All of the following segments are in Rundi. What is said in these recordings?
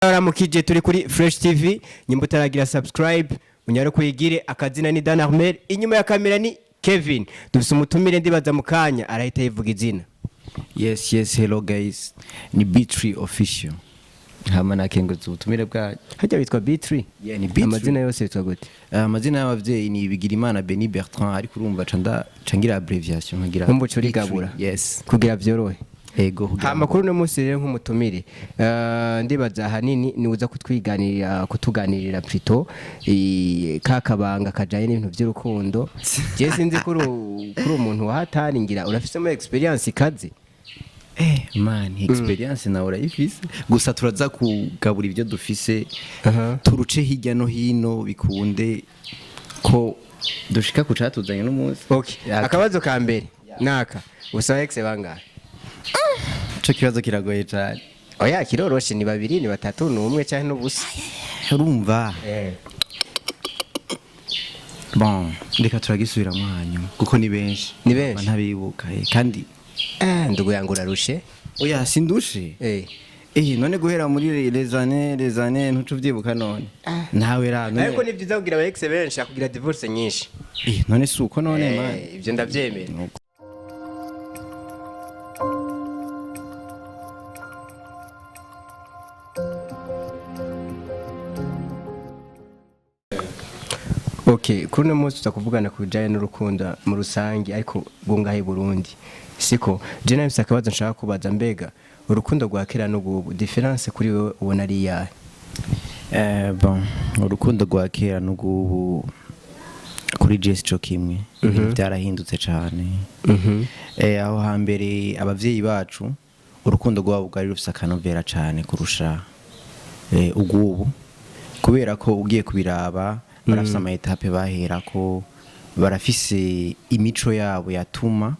Aramukije, turi kuri Fresh TV. Nyimba utaragira subscribe, unyare kuyigire. Akazina ni Dan Ahmed, inyuma ya kamera ni Kevin. Dufise umutumire, ndibaza mu kanya arahita yivuga izina. Yes, hello guys. Ni B3 official. Hama nakengurutse ubutumire bwanyu. Hajya witwa B3? Yeah, ni B3. Amazina yose yitwa gute? Amazina y'abavyeyi ni Bigirimana Beni Bertrand, ariko urumva ca nda ca ngira abbreviation nkagira Nkumva uca urigabura. B3. Yes. Kugira vyorohe. Ego, kugira Hama kuri uno munsi rero nk'umutumire, ndibaza ahanini ni uza kutwiganirira, kutuganirira plutôt ka kabanga kajanye n'ibintu by'urukundo. Je sinzi kuri umuntu wahatari, ngira urafisemo experience ikaze. Man, experience nawe urayifise. Gusa turaza kugabura ibyo dufise. Turuce hirya no hino bikunde ko dushika ku catuzanye n'umunsi. Okay. Ya, Akabazo ka mbere naka: usaba ex bangahe? Ico kibazo kiragoye cane. Oya, kiroroshe: ni babiri, ni batatu, ni umwe canke n'ubusa? Urumva? Bon, reka turagisubiramo hanyuma kuko ni benshi. Ni benshi? Ntabibuka, kandi Ndugu yangu, urarushe. Oya, sindushe. None guhera muri les années ntuca uvyibuka none nawe ra none? Ariko ni byiza kugira aba ex benshi akugira divorce nyinshi. None si uko none man? Ibyo ndavyemera. Nuko. Okay, kuri uno munsi tuza kuvugana ku bijanye n'urukundo mu rusange, ariko bwungahe i Burundi. Siko je nafise akabazo nshaka kubaza: mbega urukundo rwa kera n'ubu, différence kuri wewe ubona ari iyahe? Bon, urukundo rwa kera n'ubu kuri je sico kimwe, ibintu byarahindutse cane. Aho hambere abavyeyi bacu urukundo rwabo rwari rufise akanovera cane kurusha ubw'ubu, kubera ko ugiye kubiraba barafise ama étapes baherako, barafise imico yabo yatuma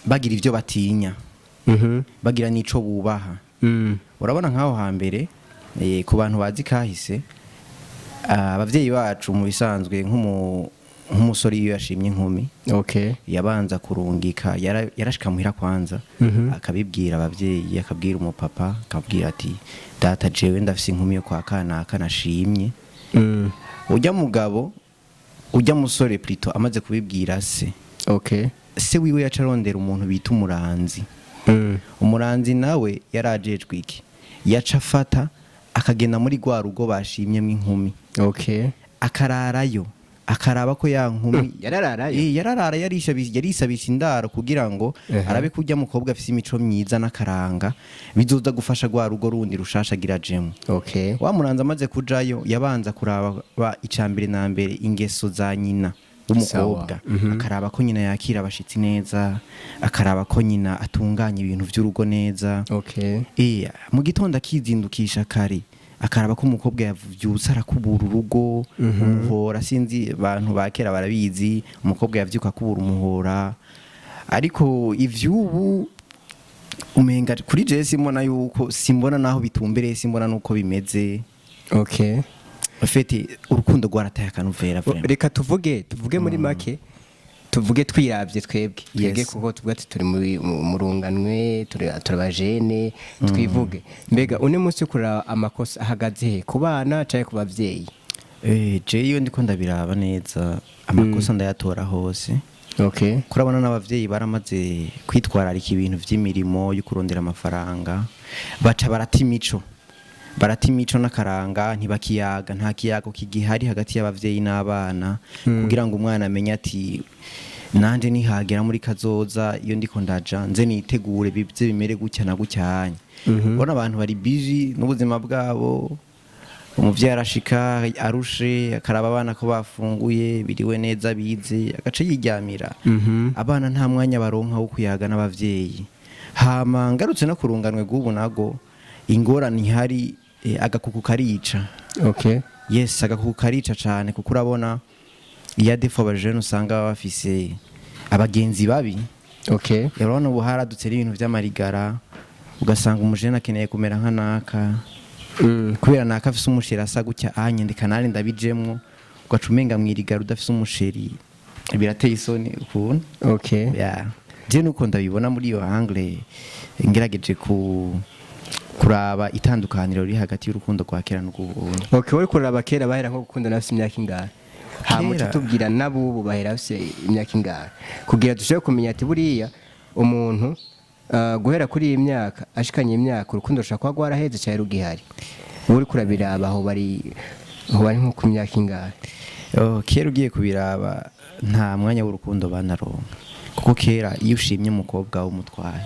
bagira ivyo batinya, bagira n'ico bubaha. Urabona nk'aho hambere, ku bantu bazi kahise, abavyeyi bacu mu bisanzwe nk'umusore iyo yashimye inkumi, yabanza kurungika, yarashika muhira kwanza, akabibwira abavyeyi, akabwira umupapa, akabwira ati: "Data, jewe ndafise inkumi yo kwa kanaka nashimye." Ujya mugabo, ujya musore plutôt, amaze kubibwira se, se wiwe yaca arondera umuntu bita umuranzi. Umuranzi nawe yarajejwe iki? Yaca afata akagenda muri rwa rugo bashimyemo inkumi, akararayo, akaraba ko ya nkumi Yarararayo? Yararara, yarisabisha indaro kugira ngo arabe ko ujya mukobwa afise imico myiza n'akaranga bizoza gufasha rwa rugo rundi rushasha agira jemo. Wa muranzi amaze kujayo yabanza kuraba icambere na mbere ingeso za nyina w'umukobwa, akaraba ko nyina yakira abashitsi neza, akaraba ko nyina atunganya ibintu by'urugo neza. Mu gitondo akizindukisha kare, akaraba ko umukobwa yavyutse arakubura urugo, umuhora. Sinzi, abantu ba kera barabizi, umukobwa yavyuka akubura umuhora. Ariko ivy'ubu umenga kuri je simbona yuko, simbona naho bitumbereye, simbona nuko bimeze. En fait, urukundo rwarataye akanovera vraiment. Reka tuvuge muri make, tuvuge twiravye twebwe, kuko tuvuga ati turi mu runganwe, turi abajene. Twivuge: mbega uno munsi kuraba amakosa ahagaze he, ku bana canke ku bavyeyi? Je iyo ndiko ndabiraba neza, amakosa ndayatora hose. Kurabona n'abavyeyi baramaze kwitwararika ibintu vy'imirimo yo kurondera amafaranga, baca barata imico, barata imico n'akaranga, ntibakiyaga, nta kiyago kigihari hagati y'abavyeyi n'abana kugira ngo umwana amenye ati: "Nanje nihagera muri kazoza iyo ndiko ndaja nze nitegure bize bimere gutya na gutyanya." Ubona abantu bari busy n'ubuzima bwabo. Umuvyeyi arashika arushe, akaraba abana ko bafunguye, biriwe neza, bize, agace yiryamira. Abana nta mwanya baronka wo kuyaga n'abavyeyi. Hama ngarutse no kurunganwe rw'ubu nago, ingorane ihari, agakuku karica. Yes, agakuku karica cane, kuko urabona iyo des fois abajene usanga baba bafise abagenzi babi. Urabona ubu haradutse n'ibintu vy'amarigara, ugasanga umujene akeneye kumera nka naka, kubera naka afise umuchéri asa gutya, anyandika nare ndabijemwo, ugaca umenga mwirigara udafise umuchéri birateye isoni ukuntu. Yeah. Je nuko ndabibona muri iyo angle ngerageje ku Kuraba itandukaniro riri hagati y'urukundo rwa kera n'urw'ubu. Okay, uri kuraba kera bahera nko gukundana bafise imyaka ingahe, hama Kera- tubwira n'abubu bahera bafise imyaka ingahe, kugira dushobore kumenya ati buriya umuntu guhera kuri iyi myaka ashikanye imyaka, urukundo rushobora kuba rwaraheze cyangwa rugihari. Wowe uri kurabiraba, aho bari nko ku myaka ingahe? Oh, kera ugiye kubiraba nta mwanya w'urukundo banaronka, kuko kera iyo ushimye umukobwa w'umutwaye,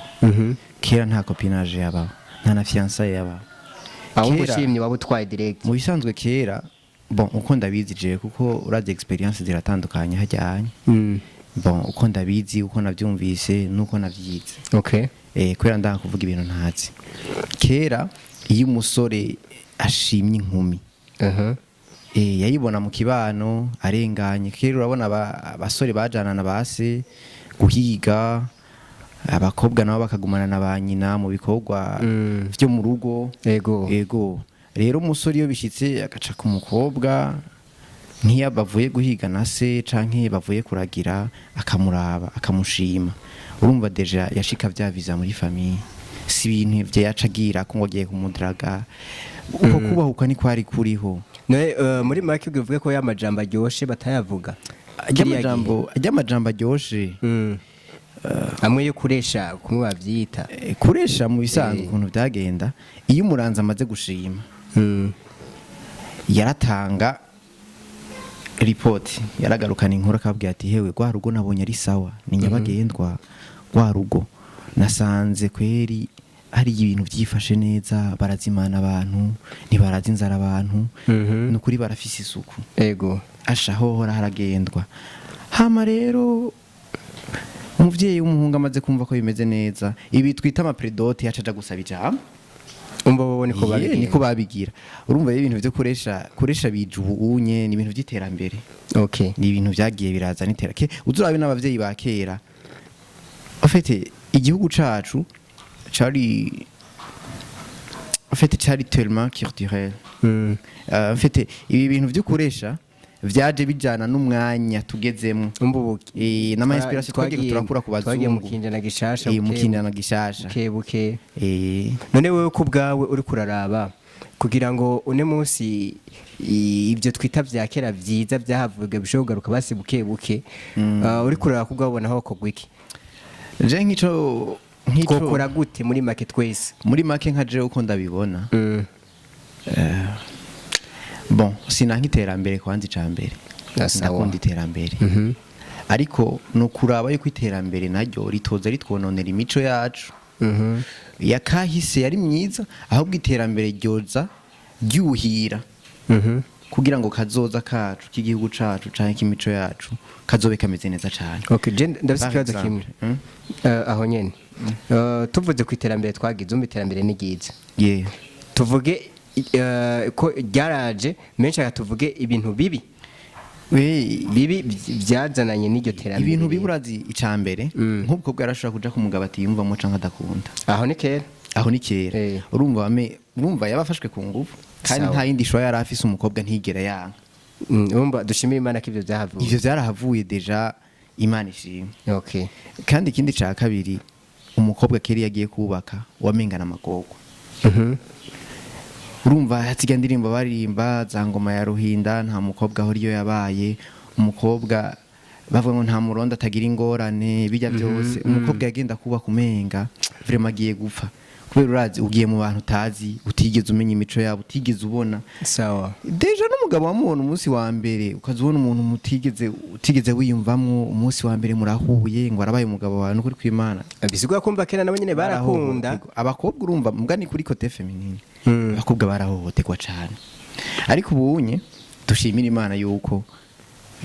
kera nta copinage yabaho, nta na fiançailles yabaho. Aho Kera- ushimye waba utwaye direct. Mu bisanzwe kera, bon, uko ndabizi jewe, kuko urazi expérience ziratandukanye hajyanye, bon, uko ndabizi, uko nabyumvise nuko navyize, kubera ndanga kuvuga ibintu ntazi, kera iyo umusore ashimye inkumi, yayibona mu kibano arenganye. Kera urabona abasore bajana na base guhiga, abakobwa nabo bakagumana na ba nyina mu bikorwa vyo mu rugo. Ego, rero umusore iyo bishitse agaca ku mukobwa, nk'iyo bavuye guhiga na se canke bavuye kuragira, akamuraba akamushima, urumva déjà yashika vyaviza muri famille. Si ibintu vyo yaca agira ko ngo agiye kumudaraga, uko kubahuka ni kwari kuriho. None muri make uvuge ko ya majambo aryoshe batayavuga Ajya kiriya amajambo, ajya amajambo aryoshe. gihe? Amwe yo kuresha kumwe bavyita. Kuresha mu bisanzwe, ukuntu byagenda, iyo umuranzi amaze gushima, yaratanga ripoti, yaragarukana inkuru, akabwira ati: "Hewe, rwa rugo nabonye ari sawa, ni nyabagendwa, rwa rugo nasanze kweri hari ibintu byifashe neza, barazimana abantu, ntibarazi inzara abantu, ni ukuri barafise isuku." Asha hohora haragendwa. Hama rero umuvyeyi w'umuhungu amaze kumva ko bimeze neza, ibi twita ama pré-dot, yaca aja gusaba ijambo. Umva, bo niko babigenza. Niko babigira. Urumva rero ibintu vyo kuresha bija ubu unye ni ibintu vy'iterambere. Ni ibintu vyagiye biraza n'iterambere. Uzurabe n'abavyeyi ba kera, en fait igihugu cacu cari, en fait cari tellement culturel. En fait ibi bintu vyo kuresha vyaje bijana n'umwanya tugezemwo. Umva ubu N'ama inspiration twagiye turakura ku twagiye mu bazungu. kinjana gishasha. Mu Buke kinjana gishasha. Buke buke. None wewe ku bwawe uri kuraraba, kugira ngo une munsi ibyo twita vya kera vyiza byahavuga bishobora kugaruka basi buke buke, uri kuraraba ku bwawe ubona aho kogwa iki? Je nk'ico Twokora gute muri make twese? Muri make, nka jewe uko ndabibona, bon, sinanka iterambere kwanza icambere. Ah, sawa. Ndakunda iterambere, ariko ni ukuraba yuko iterambere naryo ritoza ritwononera imico yacu yakahise yari myiza, ahubwo iterambere ryoza ryuhira kugira ngo kazoza kacu k'igihugu cacu canke k'imico yacu kazobe kameze neza cane. Okay, je ndafise Par ikibazo exemple, kimwe. Aho nyene, tuvuze ku iterambere twagize, umva, iterambere ni ryiza. Tuvuge ko ryaraje menshi, aka tuvuge ibintu bibi bibi byazananye n'iryo terambere. Ibintu bibi, urazi icambere, nk'ubwo yarashobora kuja ku mugabo atiyumvamo canke adakunda. Aho ni kera. Aho ni kera. Urumva urumva yabafashwe ku ngufu kandi nta yindi shwa yari afise, umukobwa ntigera yanka. Urumva dushimire Imana ko ibyo byahavuye. Ivyo vyarahavuye déjà, Imana ishimwe. Kandi ikindi ca kabiri, umukobwa kera iyo agiye kubaka wamengana amagorwa. Urumva hasigaye indirimbo baririmba za ngoma ya Ruhinda, nta mukobwa aho iyo yabaye umukobwa, bavuga ngo nta murondo atagira ingorane, bijya byose. Umukobwa yagenda kubaka umenga vraiment agiye gupfa, kubera urazi ugiye mu bantu utazi, utigeze umenya imico yabo, utigeze ubona. Déjà n'umugabo wamubona umunsi wa mbere, ukaza ubona umuntu utigeze wiyumvamwo, umunsi wa mbere murahuye ngo arabaye umugabo wawe, nukuri kw'Imana. Bisigura kumva kera nabo nyene barakunda. Barahohoterwa. Abakobwa, urumva, mbwa ni kuri côté féminine, abakobwa barahohoterwa cane, ariko ubunye dushimira Imana yuko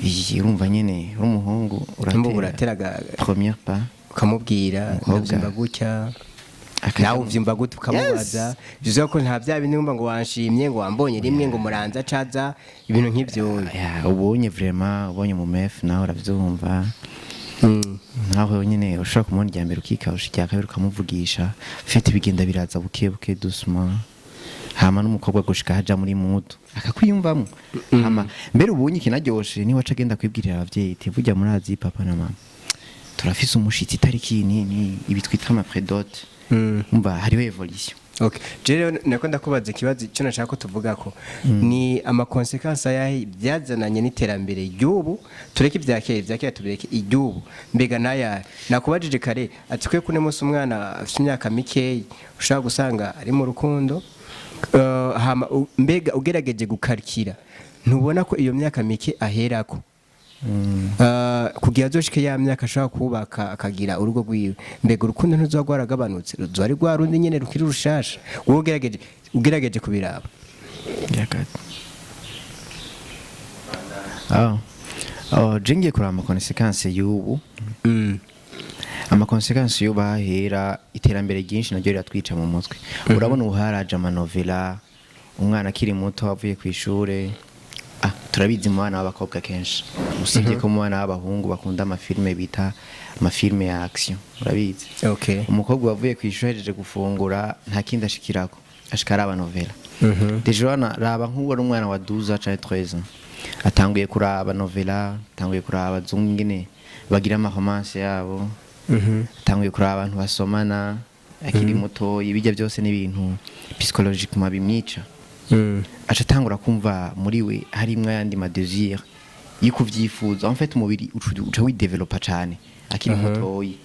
iyi, urumva nyene uri umuhungu Umva, uratera urateraga première pas. Ukamubwira Umukobwa. ndavyumva gutya, Akaja nawe uvyumva gute, ukamubaza. Bivuze ko nta bya bindi wumva ngo wanshimye, ngo wambonye rimwe, ngo muranza caza, ibintu nk'ivyo. Ya, ubonye vraiment ubonye mu meuf nawe uravyumva. Nawe nyine ushobora kumubona irya mbere ukikawusha, irya kabiri ukamuvugisha, fite bigenda biraza buke buke, doucement. Hama n'umukobwa gushika haja muri mood akakwiyumvamo. Hama mbere ubonye ikinaryoshe niwe aca agenda kwibwirira abavyeyi ati: "Burya murazi papa na mama, turafise umushitsi itariki nini." Ibi twitwa ama pré-dot. Umva, hariho évolution. Okay. Je rero nako ndakubaza ikibazo, icyo nashaka ko tuvuga ko ni ama conséquences ayahe byazananye n'iterambere ry'ubu. Tureke ibya kera, ibya kera tubireke, iry'ubu mbega nayahe? Nakubajije kare ati kwe kune munsi umwana afite imyaka mikeyi ushobora gusanga ari mu rukundo. Hama mbega ugerageje gukarikira, ntubona ko iyo myaka mike aherako kugira azoshike ya myaka ashobora kubaka akagira urugo rwiwe, mbega urukundo ntuzoba rwaragabanutse, ruzoba ari rwa rundi nyene rukiri rushasha? Wowe ugerageje kubiraba. Yakati. Oh, je ngiye kuraba ama conséquences y'ubu. Ama conséquences y'ubu ahera iterambere ryinshi naryo riratwica mu mutwe. Urabona ubu haraje ama novela, umwana akiri muto avuye ku ishure, turabizi mu bana b'abakobwa kenshi, usibye ko mu bana b'abahungu bakunda ama films bita ama films ya action, urabizi. Umukobwa wavuye ku ishuri ahejeje gufungura, nta kindi ashikirako, ashika araba novela. Déjà urabona, raba nk'uwo ari umwana wa 12 canke 13 ans, atanguye kuraba novela, atanguye kuraba abazungu ingene bagira ama romances yabo, atanguye kuraba abantu basomana akiri muto. Ibijya byose ni ibintu psychologiquement bimwica. Aca atangura kumva muri we harimwo ayandi ma désirs yo kuvyifuza. En fait, umubiri uca widevelopa cane akiri mutoyi,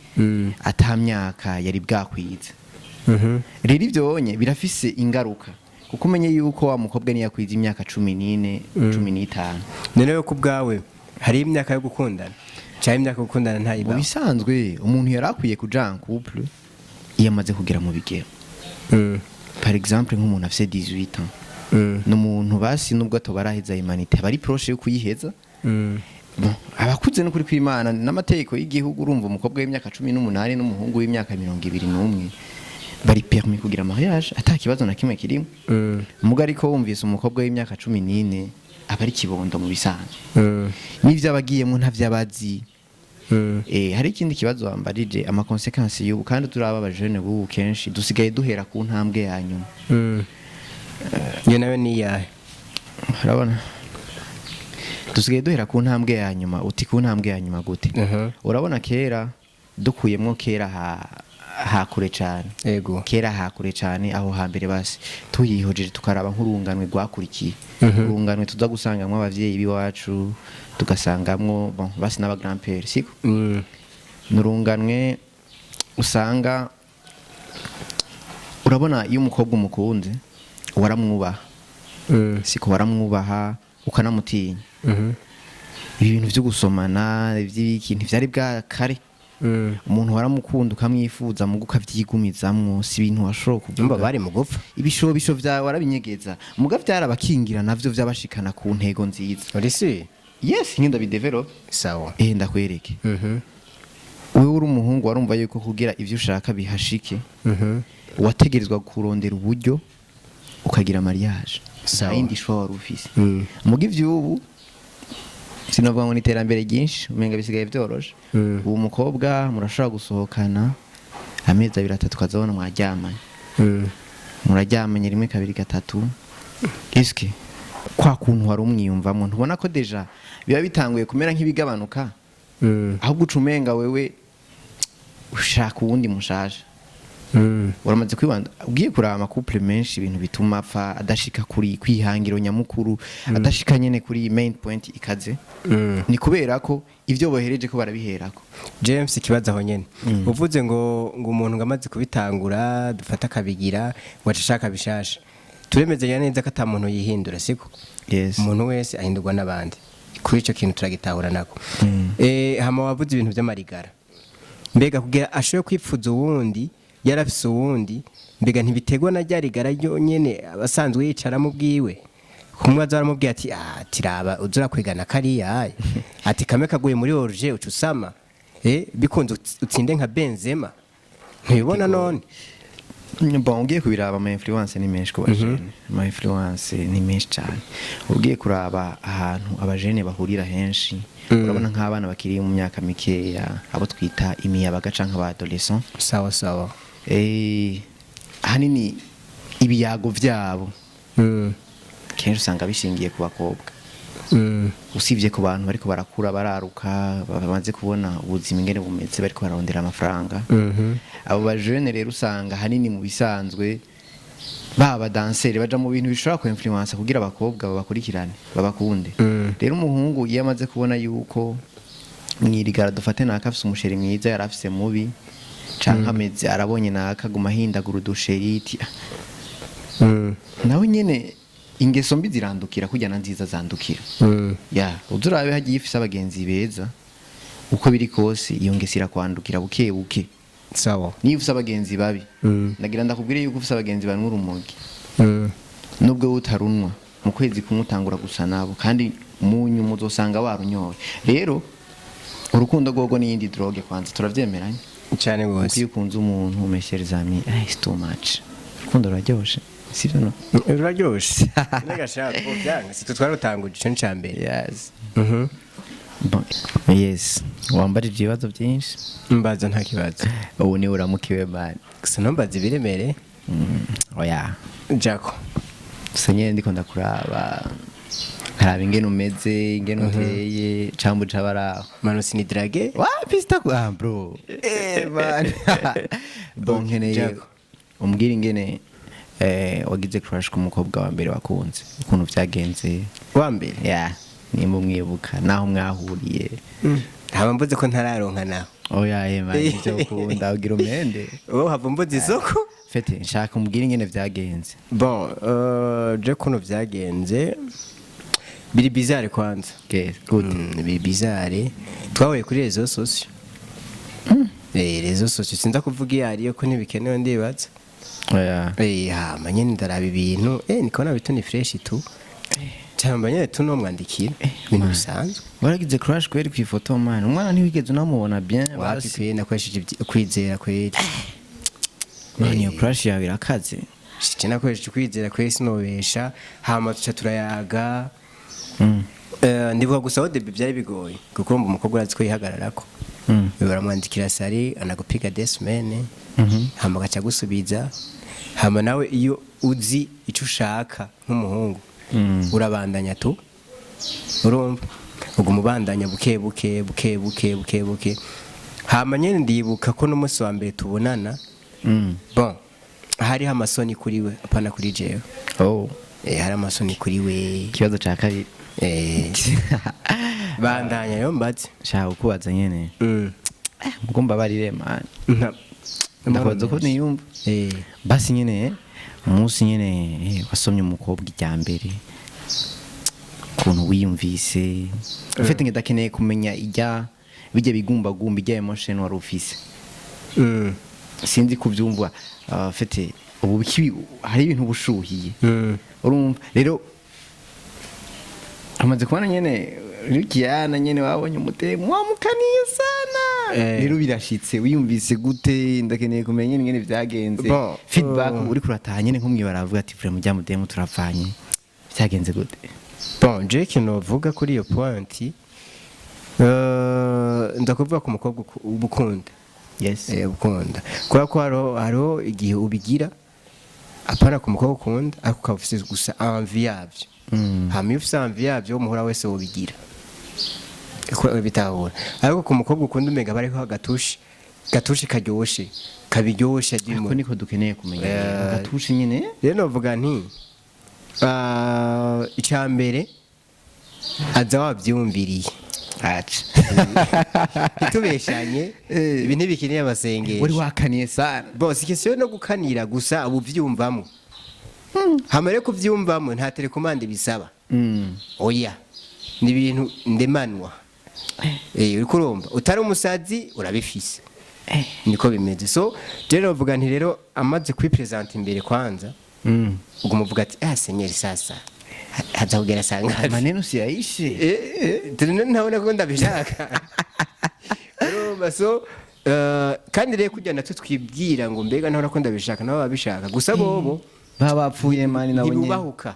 ata myaka yari bwakwize. Rero ivyo onye birafise ingaruka, kuko umenye yuko wa mukobwa niyo yakwiza imyaka 14, 15. None yo ku bwawe hari imyaka yo gukundana cyangwa imyaka yo gukundana Mu ntayibaho? bisanzwe umuntu yari akwiye kuja en couple iyo amaze kugera mu bigero. Par exemple, nk'umuntu afise 18 ans, ni umuntu basi nubwo atoba araheza humanité, aba ari proche yo kuyiheza. Bon, abakuze n'ukuri kw'Imana n'amategeko y'igihugu. Urumva, umukobwa w'imyaka 18 n'umuhungu w'imyaka 21 bari permis kugira mariage ata kibazo na kimwe kirimo. Muga ariko wumvise umukobwa w'imyaka 14 aba ari kibondo mu bisanzwe, n'ivyo aba agiyemwo ntavyo aba azi. Hari ikindi kibazo wambarije, ama conséquences y'ubu. Kandi turaba abajene b'ubu kenshi dusigaye duhera ku ntambwe ya nyuma. Iyo nayo ni iyahe? Urabona, dusigaye duhera ku ntambwe ya nyuma. Uti ku ntambwe ya nyuma gute? Urabona kera, dukuyemwo kera hakure cane, kera hakure cane, aho hambere, basi tuyihojeje tukaraba nk'urunganwe rwakurikiye, urunganwe tuza gusangamwo abavyeyi b'iwacu, tugasangamwo, bon, basi n'aba grand père, siko? Nurunganwe usanga, urabona, iyo umukobwa umukunze waramwubaha, siko? Waramwubaha ukanamutinya. Ibi bintu byo gusomana iby'ibiki ntivyari bwa kare. Umuntu waramukunda ukamwifuza, mugo ukavyigumizamwo, si ibintu washobora Numva kuvuga. bari mu gupfa. Ibishobisho vyawe warabinyegeza, muga vyarabakingira navyo vyabashikana ku ntego nziza. Uri si? Yes, nkenda bidevelop. Sawa. Ndakwereke. Wewe uri umuhungu, warumva yuko kugira ivyo ushaka bihashike, wategerezwa kurondera uburyo ukagira mariage. Sawa. Nta yindi choix wari ufise. Muga ivy'ubu sinavuga ngo ni iterambere ryinshi, umenga bisigaye vyoroshe. Ubu umukobwa murashobora gusohokana amezi 2, 3, ukazabona mwaryamanye. Muraryamanye rimwe, kabiri, gatatu. Eske kwa kuntu wari umwiyumvamo, ntubona ko déjà biba bitanguye kumera nk'ibigabanuka? Ahubwo uca umenga wewe ushaka uwundi mushaje. Uramaze kwibanda, ugiye kuraba ama couples menshi, ibintu bituma apfa adashika kuri kwihangiro nyamukuru, adashika nyene kuri main point ikaze, ni kubera ko ivyo bohereje ko barabiherako. James, ikibazo aho nyene uvuze ngo umuntu ngo amaze kubitangura, dufata akabigira ngo aca ashaka bishasha, turemezanya neza ko ata muntu yihindura, siko? Yes. Umuntu wese ahindurwa n'abandi, kuri ico kintu turagitahura nako. Hama wavuze ibintu vy'amarigara, mbega kugira ashobore kwipfuza uwundi yarafise uwundi, mbega ntibiterwa na rya rigara ryonyene abasanzwe yicaramo ubwiwe? Kumwe aza aramubwira ati: "Ah, tiraba uza urakwigana kariya," aye. Ati kamwe kaguye muri oruje uca usama, bikunze utsinde nka Benzema, ntibibona none? Bon, ugiye kubiraba, ama influence ni menshi ku bajene, ama influence ni menshi cyane. Ugiye kuraba ahantu abajene bahurira henshi, urabona nk'abana bakiri mu myaka mikeya, abo twita imiyabaga canke aba adolescent, Sawa sawa. Ahanini ibiyago vyabo kenshi usanga bishingiye ku bakobwa. Usibye ku bantu bariko barakura, bararuka, bamaze kubona ubuzima ingene bumeze, bariko bararondera amafaranga. Abo bajene rero usanga hanini mu bisanzwe baba danseri, baja mu bintu bishobora ku influence kugira abakobwa babakurikirane, babakunde. Rero umuhungu iyo amaze kubona yuko mwirigara, dufate naka afise umu chéri mwiza, yari afise mubi, canke ameze arabonye naka aguma ahindagura udusheri iti nawe nyene ingeso mbi zirandukira kurya na nziza zandukira. Ya, uzurabe hagiye ifise abagenzi beza, uko biri kose iyo ngeso irakwandukira buke buke. Niyo ufise abagenzi babi, ndagira ndakubwire yuko ufise abagenzi banywa urumogi, nubwo wowe utarunwa, mu kwezi kumwe utangura gusa nabo, kandi mu nyuma uzosanga warunyoye. Rero urukundo rwogo n'iyindi drogue kwanza, turavyemeranya? Cyane Kuko gose. iyo ukunze umuntu, mes chers amis, it's too much. Urukundo ruraryoshe, sivyo? No? Ruraryoshe n'agashaka byanga si twarutanguje, ico ni ca mbere. Yes. Bon, yes, wambarije ibibazo byinshi. Mbaza, nta kibazo. Ubu niwe uramukiwe, man. Gusa ntumbaze ibiremere. Oya. Jako. Gusa nyene ndiko ndakuraba, nkaraba ingene umeze, ingene uteye, cambu cabaraho. Mano sinidrage. Wapi, sitaku, ah bro, man, bon, nkeneye Jaco. umbwire ingene wagize crush ku mukobwa wa mbere wakunze, ukuntu vyagenze. Wa mbere? Yeah, nimba umwibuka, naho mwahuriye. Haba mvuze ko ntararonka nawe. Oya, man, ivyo ukunda ugira umende. Wowe hava mvuze isoko. Fete nshaka umbwire ingene vyagenze. Bon, je kuno vyagenze biri bizarre kwanza. Okay, good. Biri bizarre, twahuye kuri réseaux sociaux. Réseaux sociaux, sinza kuvuga iyo ariyo ko ntibikenewe, ndibaza. Oya. Hama nyene ndaraba ibintu, nikabona bitu ni fresh tu, cyangwa nyene tu nomwandikira ibintu bisanzwe. Waragize crush kweri kw'ifoto, man? Umwana ntiwigeze unamubona bien? Wapi. Basi. Kweri nakoresheje kwizera kweri. Man, iyo crush yawe irakaze. Je nakoresheje kwizera kweri, sinobesha. Hama tuca turayaga. Ndibuka gusa aho début byari bigoye, kuko urumva umukobwa urazi ko yihagararako. Baramwandikira salut, anagupiga des semaines, hama agaca gusubiza. Hama nawe iyo uzi icyo ushaka nk'umuhungu, urabandanya tu, urumva uguma ubandanya buke buke buke buke buke buke. Hama nyene ndibuka ko n'umunsi wa mbere tubonana, bon, hariho amasoni kuri we, apana kuri jewe. Oh. Hari amasoni kuri we. Ikibazo ca kabiri. Bandanya yo mbaze. Nshaka kukubaza nyene. Mugo mbabarire, man. Ndakubaza uko niyumva. Basi nyene umunsi nyene wasomye umukobwa irya mbere, ukuntu wiyumvise? Ufite ndakeneye kumenya ijya bijya bigumbagumba, ijya emotion wari ufise. Sinzi kubyumva. Fete ubu hari ibintu bushuhiye. Urumva rero amaze kubona nyene rukiyana nyene wabonye umutemu wamukaniye sana. Rero birashitse, wiyumvise gute? Ndakeneye kumenya nyene ingene vyagenze. Bon, feedback uri kurataha nyene nko mwibara avuga ati: "Vraiment mujya mudemu turavanye." Vyagenze gute? Bon, je ikintu novuga kuri iyo point, ndakuvuga ku mukobwa uba ukunda. Ukunda, kubera ko hariho igihe ubigira apana ku mukobwa ukunda, ariko ukaba ufise gusa envie yavyo. Hama iyo ufise envie yavyo, umuhura wese wobigira. Ko bitahura, ariko ku mukobwa ukunda umenga bariho agatushi, gatushi karyoshe, kabiryoshe. Ariko niko dukeneye kumenya agatushe nyene. Rero novuga nti icya mbere aza wabyumviriye. Aca. Ntitubeshanye. Ibi ntibikeneye amasengesho. Wari wakaniye sana. Bose ikesiyo no gukanira gusa, uba ubyumvamo. Hama rero kubyumvamo nta télécommande bisaba. Oya, ni ibintu ndemanwa. Uriko urumva utari umusazi urabifise, niko bimeze. So rero novuga nti rero amaze kwipresenta imbere kwanza, ubwo umuvuga ati: "Ah Seigneur, sasa haza kugera sangapi?" Maneno siyaishe. Turi ntabona ko ndabishaka, urumva? So kandi rero kugira natwe twibwira ngo mbega ntabona ko ndabishaka, nabo babishaka gusa bobo baba bapfuye, man, nabo nyene. Ntibubahuka.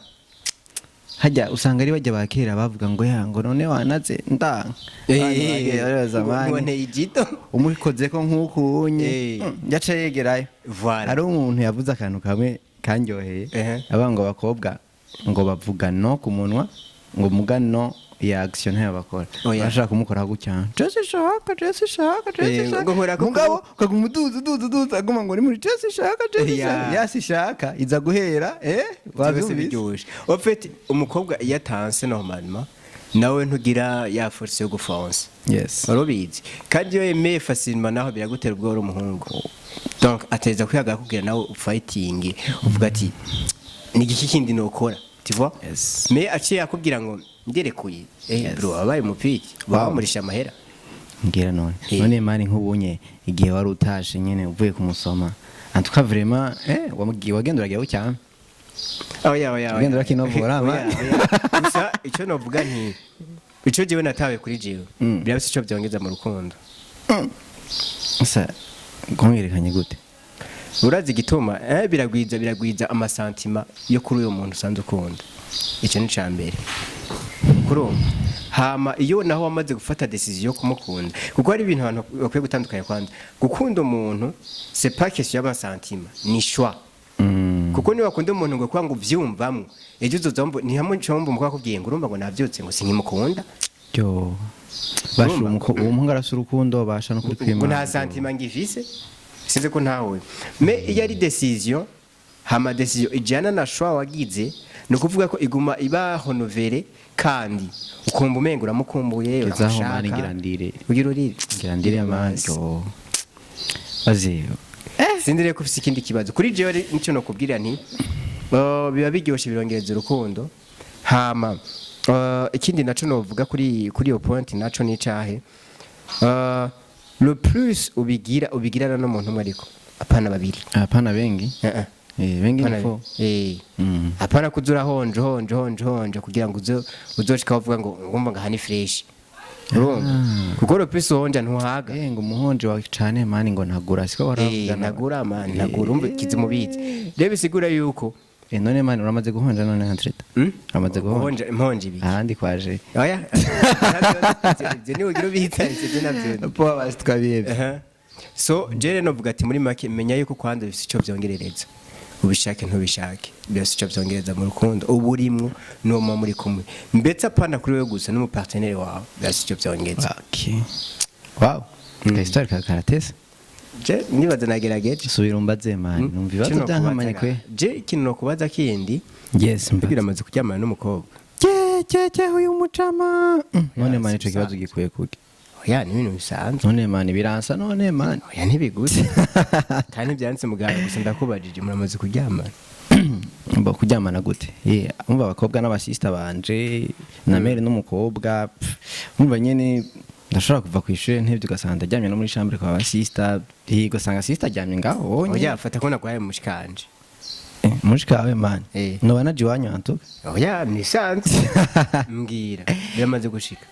Hajya usanga ari bajya ba kera bavuga ngo ya ngo none wanaze ndanga. Ngo nteye igito. Umukoze ko nk'uku unye yaca yegerayo. Voilà. Hari umuntu yavuze akantu kamwe kanyoheye, avuga ngo abakobwa ngo bavuga no ku munwa. Ngo mugano ya action ntayo bakora. Oya. Bashaka kumukora gutya, "Jese shaka, jese shaka, jese shaka." Ngo nkora ko Mugabo ukaguma uduza, uduza, uduza, aguma ngo ni muri "jese shaka, jese Ya. shaka", yasi shaka iza guhera Byose wavyumvise? Biryoshe. En fait, umukobwa iyo atanse, normalement nawe ntugira ya force yo gufonsa. Wari ubizi kandi iyo yemeye facilement, naho biragutera ubwoba uri umuhungu. Donc ateza kwihagarara kugira nawe fighting, uvuga ati: "Ni igiki kindi nokora?" Tu vois? Yes. Mais aciye akubwira ngo "nderekuye", Yes. bro, wabaye umupiki, wamurisha amahera. Mbwira none. None man, nk'ubunye igihe wari utashe nyene uvuye kumusoma, en tout cas vraiment, wamugiye wagenda uragira bucyane. Oya. Ugenda urakinovora, Oya, man. Oya. Gusa icyo novuga nti icyo jewe natawe kuri jewe, birafise icyo byongeza mu rukundo. Asa kumwerekanye gute? Urazi igituma? Biragwiza ama sentiments yo kuri uyo muntu usanzwe ukunda. Icyo ni icya mbere kurumva. Hama iyo naho wamaze gufata décision yo kumukunda, kuko hari ibintu abantu bakwiye gutandukanya. Kwanza, gukunda umuntu, c'est pas question y'ama sentiments, ni choix. Kuko niba wakunda umuntu ngo kuba ngo uvyumvamwo, ejo uzoza wumva ni hamwe wumva umukobwa akubwiye ngo: "Urumva ngo navyutse ngo sinkimukunda." Yo basha. Urumva? Uwo muhungu arasa urukundo basha no kuri ngo kwimana. nta sentiment ngifise, sinzi ko ntawe. Mais iyo ari décision, hama décision ijana na choix wagize, ni ukuvuga ko iguma iba renouvelée, kandi ukumva umenga uramukumbuye. Gezaho, uramushaka. man, ngira ndire. Ugira urire. Ngira ndire, man. Yo baze. Sinzi rero ko ufise ikindi kibazo kuri jewe. Nicyo nokubwira nti biba biryoshe, birongereza urukundo. Hama ikindi naco novuga kuri iyo point naco ni icahe? Le plus ubigira, ubigirana n'umuntu umwe, ariko apana babiri. Hapana bengi. Eh, eh. Bengi Apana ni fo. Apana kuza urahonje honje honje honje kugira ngo uzo uzoshika uvuga ngo ngumva ngo aha ni fresh, urumva? Kuko le plus uhonja ntuhaga. Ngo umuhonje wawe cane man, ngo ntagura, siko waravugana? Ntagura man, ntagura. Umva kizimubizi rero, bisigura yuko None man, uramaze guhonja none Andreta? Uramaze guhonja? Guhonja imponje ibiki? Ahandi kwaje. Oya, ibyo ni ugira ubihitaritse, ibyo nabyo. Po basi twabihevye. Aha. So jere novuga ati muri make, menya yuko kwanza bifite icyo byongerereza, ubishake ntubishake, bifite icyo byongereza mu rukundo uba urimwo n'uwo muba muri kumwe, ndetse apana kuri wewe gusa, n'umu partenaire wawe bifite icyo byongeza. Okay, wow, ka histoire ka karatese. Je nibaza nagerageje. Subira umbaze man, numva ibibazo Kino byankamanye kubaza kwe. Je ikintu nokubaza kindi, Yes, mbega mbaza. uramaze kuryamana n'umukobwa? Ke ke ke, uyu mucama. None Ya, man, si ico kibazo bisanzwe. gikwiye kuki? Oya, ni ibintu bisanzwe. None man, biransa none man. Oya, ntibiguze kandi ntibyanditse muganga, gusa ndakubajije: muramaze kuryamana? Mba kuryamana gute? Umva, abakobwa n'abasista banje na mère n'umukobwa, pff, umva nyene ndashobora kuva ku ishure ntevye, ugasanga ndaryamye no muri chambre kwa basista, ugasanga sista aryamye ngaho onye. Oya, fata ko naguhaye mushikanje. Mushikawe man? Noba naje iwanyu antuka. Oya, nisanzwe, mbwira, biramaze gushika?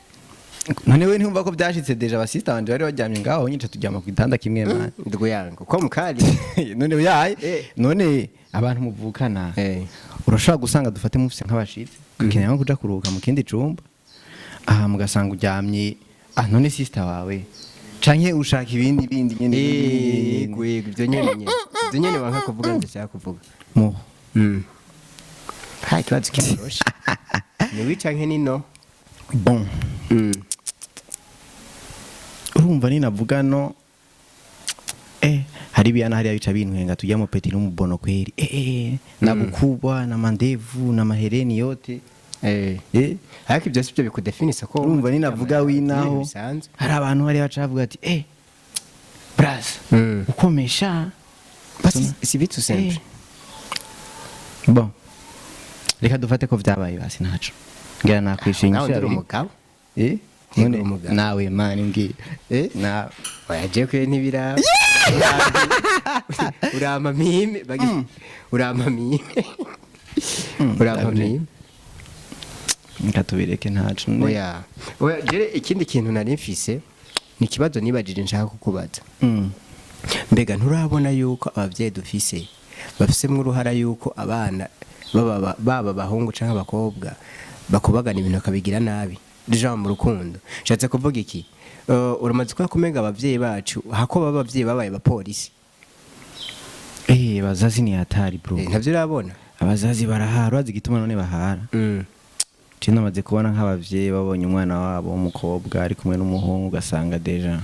None we ntiwumva ko byashitse déjà? Abasista banje bari baryamye ngaho nyica, turyama ku gitanda kimwe man. Ndugu yangu ko mukali. None yaye. None abantu muvukana, urashobora gusanga dufate mufise nk'abashitsi, ugakenera nko kuja kuruhuka mu kindi cumba, aha mugasanga uryamye, ah none sister wawe canke ushaka ibindi bindi nyene bindi. Yego yego, ibyo nyene, ibyo nyene wanka kuvuga, ndashaka kuvuga. Mu Ha, ikibazo kiroroshe, ni oui canke ni non. Bon, urumva ninavuga no hari ibiyana hariya bica bintwenga, tujya mu petit n'umubono kweri, na bukubwa na mandevu na mahereni yote. Ariko ibyo si byo bikudefinisa ko Urumva ninavuga winaho bisanzwe. Hari abantu hariya baca bavuga ati: "Bras, ukomesha." Basi si bitu simple. Bon, reka dufate ko vyabaye, basi ntaco ngira nakwishyuye. Nawe Inyishu nduri yabiri. umugabo. None Uri umugabo. Nawe man, mbwira nawe. Oya, je kwe ntibiraba. Urampa mime urampa mime, urampa mime. Reka tubireke, ntaco. Oya oya, jere ikindi kintu nari mfise ni ikibazo nibajije nshaka kukubaza. Mbega nturabona yuko abavyeyi dufise bafisemwo uruhara yuko abana baba abahungu canke abakobwa bakubagana ibintu bakabigira nabi deja mu rukundo? Nshatse kuvuga iki? Uramaze kuba kumenga abavyeyi bacu hako baba abavyeyi babaye abapolisi. Bazazi ni hatari bro. Ntavyo urabona? Abazazi barahara. Urazi igituma none bahara? Je namaze kubona nk'abavyeyi babonye umwana wabo w'umukobwa ari kumwe n'umuhungu, ugasanga déjà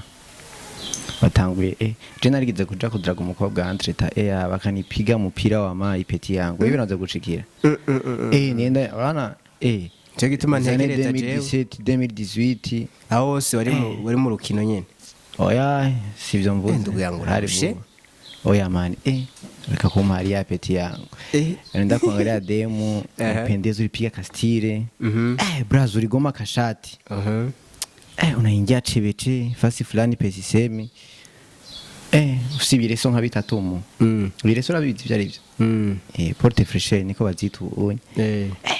batanguye. Je narigeze kuja kudraga umukobwa entre ta bakanipiga umupira wa mayi, petit yangu. Wewe biraza gushikira nienda urana. Nico gituma ntekereza jewe. 2017, 2018. Aho hose wari mu rukino nyene? Oya, sivyo mvuze. Ndugu yangu, Hari urarushe. vuba. Oya man, reka kumpa ya petit yangu. Naenda kuangalia demu, pendeza, ulipiga kastire. Brazo, uligoma kashati. Unaingia chebete fasi fulani pesisemi. Usibireso nka bitatu mu. Ibireso urabizi ivyo arivyo? Porte fraîcheur niko bazita ubonye.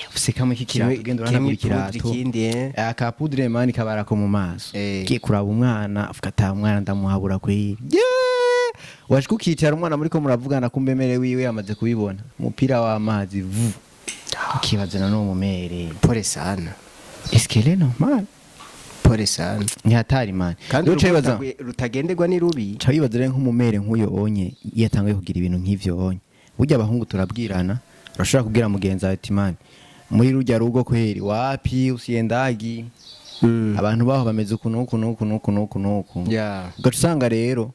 Ufise kamwe k'ikirato, ugenda kimwe uranagura poudre, ikirato. Ikindi, eh. Aka poudre man kabarako mu maso. Kiye kuraba umwana, avuga ata mwana ndamuhabura kweri. Yeah! Washika ukicara umwana muri ko muravugana, kumbe mere wiwe yamaze kubibona. Umupira w'amazi vu. Ukibaza na no mumere. Pole sana. Est-ce qu'elle est normale? Pole sana. Ni hatari man. Kandi Rero uca urugo wibaza rutagenderwa ni rubi. ca wibaza rero nk'umumere nk'uyo onye iyo atanguye kugira ibintu nk'ivyo onye, burya abahungu turabwirana, urashobora kubwira mugenzi wawe ati: "Man, muri rujya rugo kweri wapi, usiendagi, abantu baho bameze uku n'uku n'uku n'uku n'uku n'uku." Ugaca usanga rero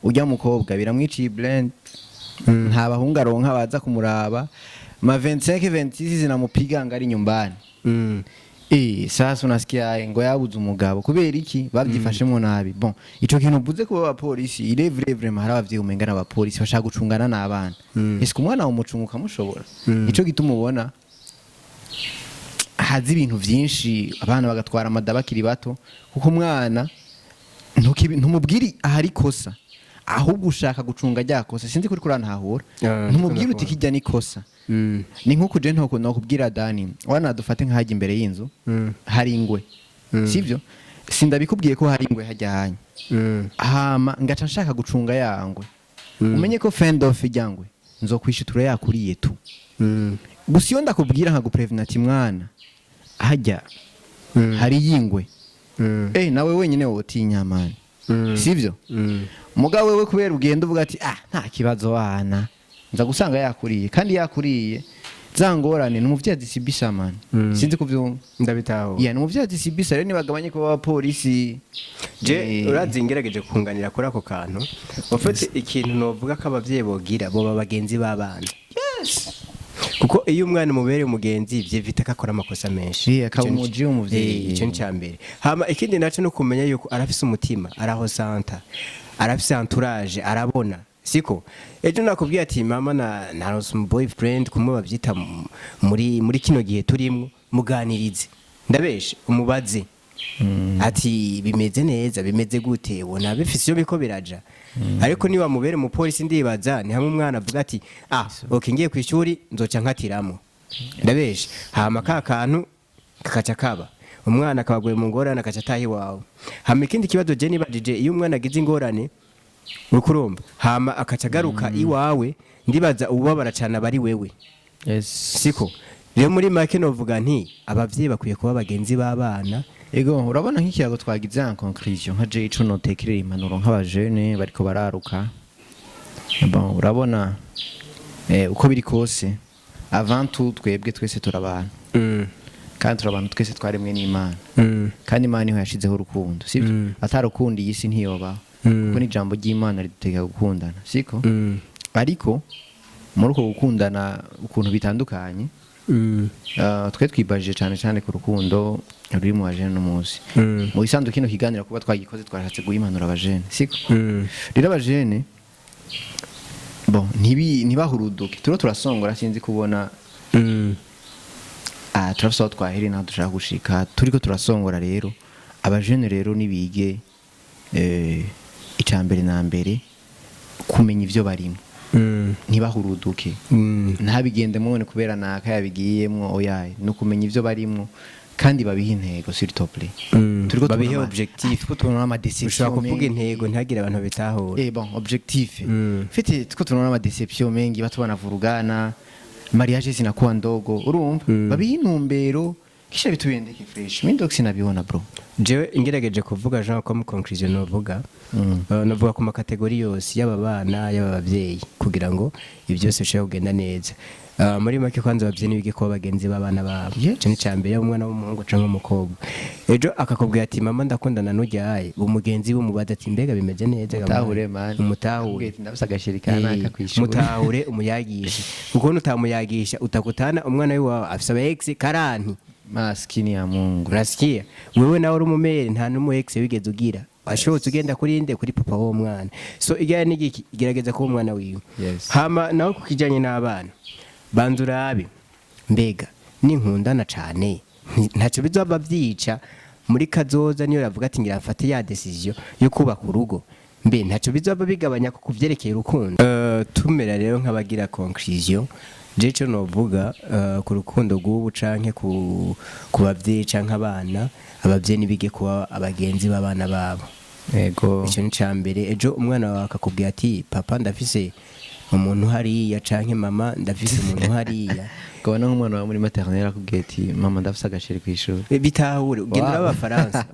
ujya mukobwa biramwiciye brand, nta bahungu aronka baza kumuraba, ma 25 26 zinamupiga ngo ari nyumbani. Sasa unasikia ngo yabuze umugabo kubera iki? Babyifashemo nabi. Bon, ico kintu uvuze kuba abapolisi, il est vrai, vraiment hari abavyeyi umenga n'abapolisi bashaka gucungana n'abana. Ese umwana umucunga ukamushobora? Ico gituma ubona haza ibintu vyinshi, abana bagatwara amada bakiri bato, kuko umwana ntumubwiri ahari kosa, ahubwo ushaka gucunga rya kosa. Sinzi kuri kurantahura. Ntumubwire uti kijya ni kosa. Ni nko kuje ntoko nokubwira Dani wana, dufate nk'ahajya imbere y'inzu, hari ingwe, sivyo? Sindabikubwiye ko hari ingwe hajya hanya, hama ngaca nshaka gucunga yangwe, umenye ko fin of ijyangwe nzokwishitura yakuriye tu. Gusa iyo ndakubwira nkaguprevena ati: "Mwana, hajya hari yingwe," nawe wenyine wotinya man, sivyo? Mugabo wewe kubera ugenda uvuga ati: "Ah, nta kibazo wana, nza gusanga yakuriye," kandi yakuriye za ngorane ni umuvyeyi azisibisa man. Sinzi kuvyumva. Ndabitaho. Yeah, ni umuvyeyi azisibisa. Rero nibagabanye kuba abapolisi. Je urazi ngerageje kunganira kuri ako kantu ufite ikintu novuga ko abavyeyi bogira, boba bagenzi b'abana, kuko iyo umwana umubereye umugenzi vyevita ko akora amakosa menshi. Akaba Ico ni- umuji w'umuvyeyi. Ico ni ca mbere. Hama ikindi naco no kumenya yuko arafise umutima, araho santa, arafise entourage, arabona siko ejo nakubwiye ati: "Mama, na naronse umu boyfriend," kumwe bavyita muri kino gihe turimwo, muganirize, ndabeshe, umubaze ati: "Bimeze neza, bimeze gute, ubona bifise iyo biko biraja?" Ariko niba mubere umupolisi, ndibaza ni hamwe umwana avuga ati: "Ah, okay, ngiye ku ishuri nzoca nkatiramo," ndabeshe, hama ka kantu kakaca kaba umwana akabaguye mu ngorane, akaca ataha iwawe. Hama ikindi kibazo je nibajije, iyo umwana agize ingorane, uriko urumva, hama akaca agaruka iwawe, ndibaza ububabara cane aba ari wewe. Yes. Siko rero? Muri make novuga nti abavyeyi bakwiye kuba bagenzi b'abana. Ego, urabona nk'ikiyago twagize en conclusion, nka je ico notekerera impanuro nk'abajene bariko bararuka, bon, urabona uko biri kose, avant tout twebwe twese turabantu, kandi turi abantu twese twaremwe n'Imana, kandi Imana niho yashizeho urukundo, sibyo? Atarukundo iyi si ntiyobaho, kuko n'ijambo ry'Imana ridutegeka gukundana, siko? Ariko muri uko gukundana ukuntu bitandukanye, twe twibajije cyane cyane ku rukundo ruri mu bajene n'umunsi. Mu bisanzwe kino kiganiro kuba twagikoze, twashatse guha impanuro abajene, siko? Rero abajene, bon, ntibahuruduke, turiho turasongora, sinzi kubona. Turafise aho twahereye n'aho dushaka gushika, turiko turasongora. Rero abajene rero nibige, ica mbere na mbere kumenya ivyo barimo, ntibahuruduke, ntabigendemo none kubera naka yabigiyemwo. Oyaye, ni ukumenya ivyo barimwo kandi babihe intego, s'il te plaît. Turiko Babihe tubona objectif. Turiko tubona ama déception. Ushobora kuvuga intego ntihagire abantu bitahura. Bon, objectif. Fite tuko tunaona ama déception mengi, watu wanavurugana, mariage zinakuwa ndogo, urumva? Babihe intumbero. Kisha vitu viendeke fresh. Mimi ndo sinabiona, bro. Jewe ngerageje kuvuga, Jean, comme conclusion novuga, novuga ku ma catégories yose, yaba abana, yaba abavyeyi, kugira ngo ibi byose bishobore kugenda neza. Muri make, kwanza abavyeyi nibige kuba bagenzi b'abana babo. Ico ni icambere. Yaba umwana w'umuhungu canke w'umukobwa, ejo akakubwira ati: "Mama, ndakundana n'uryaye," umugenzi we umubaza ati: "Mbega bimeze neza?" Mutahure, man. Umutahure. Ubwira ati: "Ndafise aga chéri kanaka kw'ishuri." Mutahure, umuyagishe, kuko nutamuyagisha utakutana umwana wiwawe afise aba ex 40. Maskini ya Mungu. Urasikia, wewe nawe uri umumere, nta n'umu ex wigeze ugira, washobotse ugenda kuri nde? Kuri papa w'uwo mwana. So igaya n'igiki, igerageza kuba umwana wiwe. Hama nawe ku kijanye n'abana, banza urabe: mbega ninkundana cane ntacyo bizoba vyica muri kazoza? Niyo yavuga ati: "Ngira mfate ya décision yo kubaka urugo," mbe ntacyo bizoba bigabanya ku kuvyerekeye urukundo? Tumera rero nk'abagira conclusion, je ico novuga ku rukundo rw'ubu canke ku bavyeyi canke abana, abavyeyi nibige kuba abagenzi b'abana babo. Icyo ni icya mbere. Ejo umwana wawe akakubwira ati: "Papa, ndafise umuntu hariya," canke: "Mama, ndafise umuntu hariya." Ukabona nk'umwana wawe muri maternelle akubwiye ati: "Mama, ndafise aga chéri kw'ishuri." Bitahure, genda urabe abafaransa.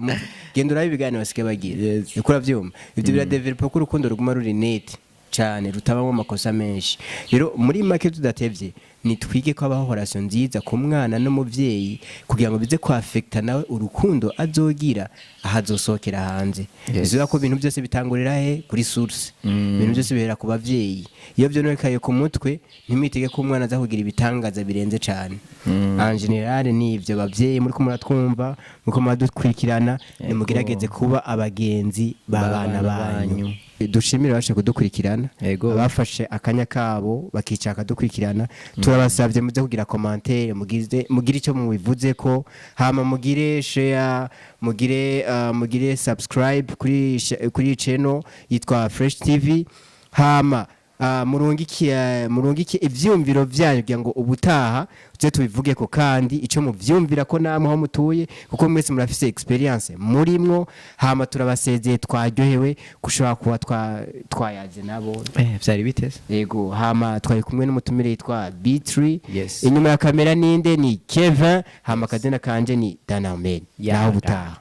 Genda urabe ibiganiro basigaye bagira. Uko uravyumva, ivyo biradevelopa ko urukundo ruguma ruri net cane, rutabamo amakosa menshi. Rero muri make, tudatevye, nitwige ko habaho relation nziza ku mwana n'umuvyeyi, kugira ngo bize kwafekta nawe urukundo azogira aho azosohokera hanze. Bivuga ko ibintu byose bitangurira he? Kuri source. Ibintu byose bihera ku bavyeyi. Iyo vyononekaye ku mutwe, ntimwitege ko umwana aza kugira ibitangaza birenze cane. En général ni ivyo. Bavyeyi muriko muratwumva, muriko muradukurikirana, nimugerageze kuba abagenzi b'abana b'abana banyu. Banyu. Dushimire abashe kudukurikirana, abafashe akanya kabo bakicara bakadukurikirana. Turabasabye muze kugira commentaire, mugize mugire icyo mubivuze ko, hama mugire share, mugire subscribe kuri channel yitwa Fresh TV. Hama murungike ivyumviro vyanyu kugira ngo ubutaha tuze tubivuge ko, kandi ico muvyumvira ko namwe aho mutuye, kuko mwese murafise expérience murimwo. Hama turabasezeye, twaryohewe gushobora kuba twayaze nabo. Vyari biteze. Yego. Hama twari kumwe n'umutumire yitwa B3. Yes. Inyuma ya kamera ninde? Ni Kevin. Hama akazina kanje ni Danamen. Yeah. Naho ubutaha.